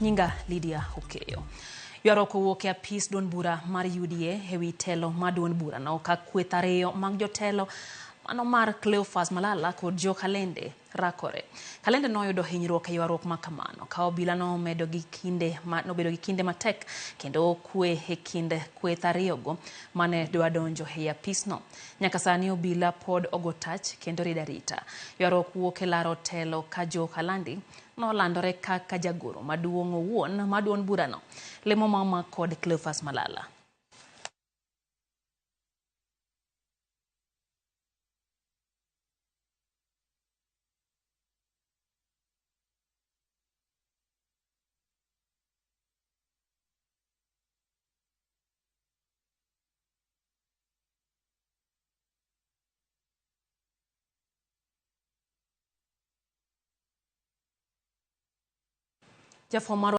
Nyinga Lydia Okeyo. Ywaruok owuok e apis duond bura mar UDA ewi telo mar duond burano ka kweth ariyo mag jotelo mano mar Cleophas Malala kod Joe Kalende rakore. Kalende noyudo hinyruok e ywaruok ma kamano ka obila nobedo gi kinde matek kendo kwe e kind kweth ariyogo mane dwa donjo e apisno. Nyaka sani obila pod ogo tach kendo rido arita. Ywaruok wuok e laro telo ka Joe Kalandi nolandore kaka jagoro maduong' owuon mar duond burano. Lemo mama kod Cleophas Malala. Jafwambo marwa.